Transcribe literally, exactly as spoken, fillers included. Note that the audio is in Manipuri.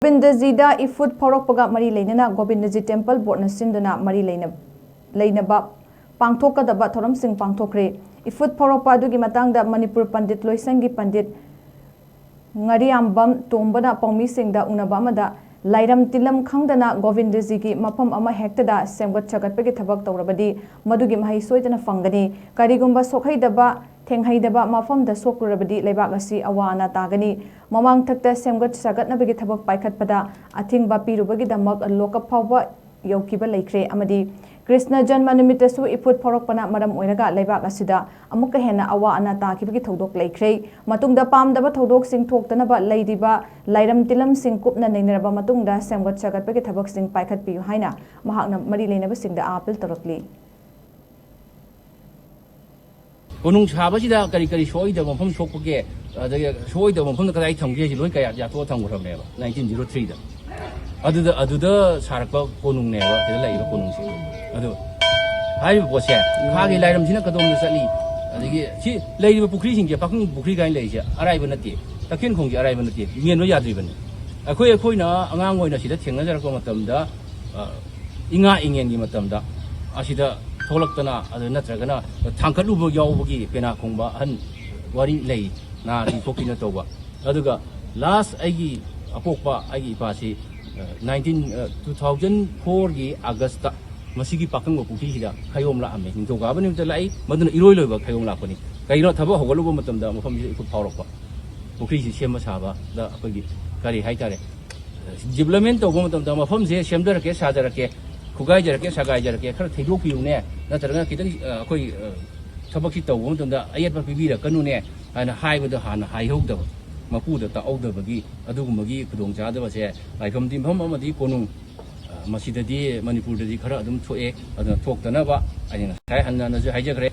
ꯒꯣꯕꯤꯟꯗꯖꯤꯗ ꯏꯐꯨꯠ ꯐꯥꯎꯔꯛꯄꯒ ꯃꯔꯤ ꯂꯩꯅꯅ ꯒꯣꯕꯤꯟꯗꯖꯤ ꯇꯦꯝꯄꯜ ꯕꯣꯔꯗꯅ ꯁꯤꯟꯗꯨꯅ ꯃꯔꯤ ꯂꯩꯅ-, ꯂꯩꯅꯕ ꯄꯥꯡꯊꯣꯛꯀꯗꯕ ꯊꯧꯔꯝꯁꯤꯡ ꯄꯥꯡꯊꯣꯛꯈ꯭ꯔꯦ꯫ ꯏꯐꯨꯠ ꯐꯥꯎꯔꯛꯄ ꯑꯗꯨꯒꯤ ꯃꯇꯥꯡꯗ ꯃꯅꯤꯄꯨꯔ ꯄꯟꯗꯤꯠ ꯂꯣꯏꯁꯪꯒꯤ ꯄꯟꯗꯤꯠ ꯉꯥꯔꯤꯌꯥꯝꯕꯝ ꯇꯣꯝꯕꯅ ꯄꯥꯎꯃꯤꯁꯤꯡꯗ ꯎꯅꯕ ꯑꯃꯗ ꯂꯥꯏꯔꯝ ꯇꯤꯜꯂꯝ ꯈꯪꯗꯅ ꯒꯣꯕꯤꯟꯗꯖꯤꯒꯤ ꯃꯐꯝ ꯑꯃ ꯍꯦꯛꯇꯗ ꯁꯦꯝꯒꯠ ꯁꯥꯒꯠꯄꯒꯤ ꯊꯕꯛ ꯇꯧꯔꯕꯗꯤ ꯃꯗꯨꯒꯤ ꯃꯍꯩ ꯁꯣꯏꯗꯅ ꯐꯪꯒꯅꯤ꯫ ꯀꯔꯤꯒꯨꯝꯕ ꯁꯣꯛꯍꯩꯗꯕ, ꯊꯦꯡꯍꯩꯗꯕ ꯃꯐꯝꯗ ꯁꯣꯛꯂꯨꯔꯕꯗꯤ ꯂꯩꯕꯥꯛ ꯑꯁꯤ ꯑꯋꯥ ꯑꯅꯥ ꯇꯥꯒꯅꯤ꯫ ꯃꯃꯥꯡꯊꯛꯇ ꯁꯦꯝꯒꯠ ꯁꯥꯒꯠꯅꯕꯒꯤ ꯊꯕꯛ ꯄꯥꯏꯈꯠꯄꯗ ꯑꯊꯤꯡꯕ ꯄꯤꯔꯨꯕꯒꯤꯗꯃꯛ ꯂꯣꯀꯞ ꯐꯥꯎꯕ ꯌꯧꯈꯤꯕ ꯂꯩꯈ꯭ꯔꯦ ꯑꯃꯗꯤ ꯀ꯭ꯔꯤꯁꯅ ꯖꯟꯃ ꯅꯨꯃꯤꯠꯇꯁꯨ ꯏꯐꯨꯠ ꯐꯥꯎꯔꯛꯄꯅ ꯃꯔꯝ ꯑꯣꯏꯔꯒ ꯂꯩꯕꯥꯛ ꯑꯁꯤꯗ ꯑꯃꯨꯛꯀ ꯍꯦꯟꯅ ꯑꯋꯥ ꯑꯅꯥ ꯇꯥꯈꯤꯕꯒꯤ ꯊꯧꯗꯣꯛ ꯂꯩꯈ꯭ꯔꯦ꯫ ꯃꯇꯨꯡꯗ ꯄꯥꯝꯗꯕ ꯊꯧꯗꯣꯛꯁꯤꯡ ꯊꯣꯛꯇꯅꯕ ꯂꯩꯔꯤꯕ ꯂꯥꯏꯔꯝ ꯇꯤꯜꯂꯝꯁꯤꯡ ꯀꯨꯞꯅ ꯅꯩꯅꯔꯕ ꯃꯇꯨꯡꯗ ꯁꯦꯝꯒꯠ ꯁꯥꯒꯠꯄꯒꯤ ꯊꯕꯛꯁꯤꯡ ꯄꯥꯏꯈꯠꯄꯤꯌꯨ ꯍꯥꯏꯅ ꯃꯍꯥꯛꯅ ꯃꯔꯤ ꯂꯩꯅꯕꯁꯤꯡꯗ ꯑꯥꯄꯤꯜ ꯇꯧꯔꯛꯂꯤ꯫ ꯀꯣꯅꯨꯡ ꯁꯥꯕꯁꯤꯗ ꯀꯔꯤ ꯀꯔꯤ ꯁꯣꯛꯏꯗꯕ ꯃꯐꯝ ꯁꯣꯛꯄꯒꯦ, ꯑꯗꯒꯤ ꯁꯣꯛꯏꯗꯕ ꯃꯐꯝꯗ ꯀꯗꯥꯏ ꯊꯝꯒꯦ ꯍꯥꯏꯁꯤ ꯂꯣꯏ ꯀꯌꯥ ꯌꯥꯊꯣꯛꯑ ꯊꯝꯈ꯭ꯔꯕꯅꯦꯕ ꯅꯥꯏꯟꯇꯤꯟ ꯖꯤꯔꯣ ꯊ꯭ꯔꯤꯗ꯫ ꯑꯗꯨꯗ, ꯑꯗꯨꯗ ꯁꯥꯔꯛꯄ ꯀꯣꯅꯨꯡꯅꯦꯕ ꯁꯤꯗ ꯂꯩꯔꯤꯕ ꯀꯣꯅꯨꯡꯁꯦ꯫ ꯑꯗꯨ ꯍꯥꯏꯔꯤꯕ ꯄꯣꯠꯁꯦ, ꯏꯝꯐꯥꯜꯒꯤ ꯂꯥꯏꯔꯝꯁꯤꯅ ꯀꯗꯣꯝꯗ ꯆꯠꯂꯤ, ꯑꯗꯒꯤ ꯁꯤ ꯂꯩꯔꯤꯕ ꯄꯨꯈ꯭ꯔꯤꯁꯤꯡꯁꯦ, ꯄꯥꯈꯪ ꯄꯨꯈ꯭ꯔꯤ ꯀꯥꯏꯅ ꯂꯩꯔꯤꯁꯦ ꯑꯔꯥꯏꯕ ꯅꯠꯇꯦ, ꯇꯈꯦꯜ ꯈꯣꯡꯁꯦ ꯑꯔꯥꯏꯕ ꯅꯠꯇꯦ, ꯃꯦꯟꯕ ꯌꯥꯗ꯭ꯔꯤꯕꯅꯤ꯫ ꯑꯩꯈꯣꯏ, ꯑꯩꯈꯣꯏꯅ ꯑꯉꯥꯡ ꯑꯣꯏꯅ ꯁꯤꯗ ꯊꯦꯡꯅꯖꯔꯛꯄ ꯃꯇꯝꯗ, ꯑ, ꯏꯉꯥ ꯏꯉꯦꯟꯒꯤ ꯃꯇꯝꯗ ꯑꯁꯤꯗ ꯊꯣꯛꯂꯛꯇꯅ, ꯑꯗꯨ ꯅꯠꯇ꯭ꯔꯒꯅ ꯊꯥꯡꯀꯠꯂꯨꯕ ꯌꯥꯎꯕꯒꯤ ꯄꯦꯅꯥ ꯈꯣꯡꯕ ꯑꯍꯟ ꯋꯥꯔꯤ ꯂꯩ, ꯅꯥ ꯆꯤꯡꯊꯣꯛꯈꯤꯅ ꯇꯧꯕ꯫ ꯑꯗꯨꯒ ꯂꯥꯁ ꯑꯩꯒꯤ ꯑꯄꯣꯛꯄ ꯑꯩꯒꯤ ꯏꯄꯥꯁꯤ, ꯑ, ꯅꯥꯏꯟꯇꯤꯟ, ꯑ, ꯇꯨ ꯊꯥꯎꯖꯟ ꯐꯣꯔꯒꯤ ꯑꯥꯒꯁꯇ ꯃꯁꯤꯒꯤ ꯄꯥꯀꯪꯕ ꯄꯨꯈ꯭ꯔꯤꯁꯤꯗ ꯈꯌꯣꯝ ꯂꯥꯛꯑꯝꯃꯦ꯫ ꯅꯤꯡꯊꯧꯀꯥꯕ ꯅꯨꯃꯤꯠꯇ ꯂꯥꯛꯏ, ꯃꯗꯨꯅ ꯏꯔꯣꯏ ꯂꯣꯏꯕ ꯈꯌꯣꯝ ꯂꯥꯛꯄꯅꯤ꯫ ꯀꯩꯅꯣ, ꯊꯕꯛ ꯍꯧꯒꯠꯂꯨꯕ ꯃꯇꯝꯗ ꯃꯐꯝꯁꯤꯗ ꯏꯐꯨꯠ ꯐꯥꯎꯔꯛꯄ꯫ ꯄꯨꯈ꯭ꯔꯤꯁꯤ ꯁꯦꯝꯕ ꯁꯥꯕꯗ ꯑꯩꯈꯣꯏꯒꯤ ꯀꯔꯤ ꯍꯥꯏꯇꯥꯔꯦ, ꯗꯤꯕ꯭ꯂꯞꯃꯦꯟ ꯇꯧꯕ ꯃꯇꯝꯗ ꯃꯐꯝꯁꯦ ꯁꯦꯝꯖꯔꯛꯀꯦ, ꯁꯥꯖꯔꯛꯀꯦ, ꯈꯨꯒꯥꯏꯖꯔꯛꯀꯦ, ꯁꯥꯒꯥꯏꯖꯔꯛꯀꯦ, ꯈꯔ ꯊꯩꯗꯣꯛꯄꯤꯌꯨꯅꯦ, ꯅꯠꯇ꯭ꯔꯒꯅ ꯈꯤꯇꯪ, ꯑ, ꯑꯩꯈꯣꯏ, ꯑ, ꯊꯕꯛꯁꯤ ꯇꯧꯕ ꯃꯇꯝꯗ ꯑꯌꯦꯠꯄ ꯄꯤꯕꯤꯔꯛꯀꯅꯨꯅꯦ ꯍꯥꯏꯅ ꯍꯥꯏꯕꯗꯣ ꯍꯥꯟꯅ ꯍꯥꯏꯍꯧꯗꯕ, ꯃꯄꯨꯗ ꯇꯥꯛꯍꯧꯗꯕꯒꯤ ꯑꯗꯨꯒꯨꯝꯕꯒꯤ ꯈꯨꯗꯣꯡꯆꯥꯗꯕꯁꯦ ꯂꯥꯏꯐꯝ ꯇꯤꯟꯐꯝ ꯑꯃꯗꯤ ꯀꯣꯅꯨꯡ, ꯑ, ꯃꯁꯤꯗꯗꯤ ꯃꯅꯤꯄꯨꯔꯗꯗꯤ ꯈꯔ ꯑꯗꯨꯝ ꯊꯣꯛꯑꯦ꯫ ꯑꯗꯨꯅ ꯊꯣꯛꯇꯅꯕ ꯑꯩꯅ ꯉꯁꯥꯏ ꯍꯟꯅ ꯍꯟꯅꯁꯨ ꯍꯥꯏꯖꯈ꯭ꯔꯦ꯫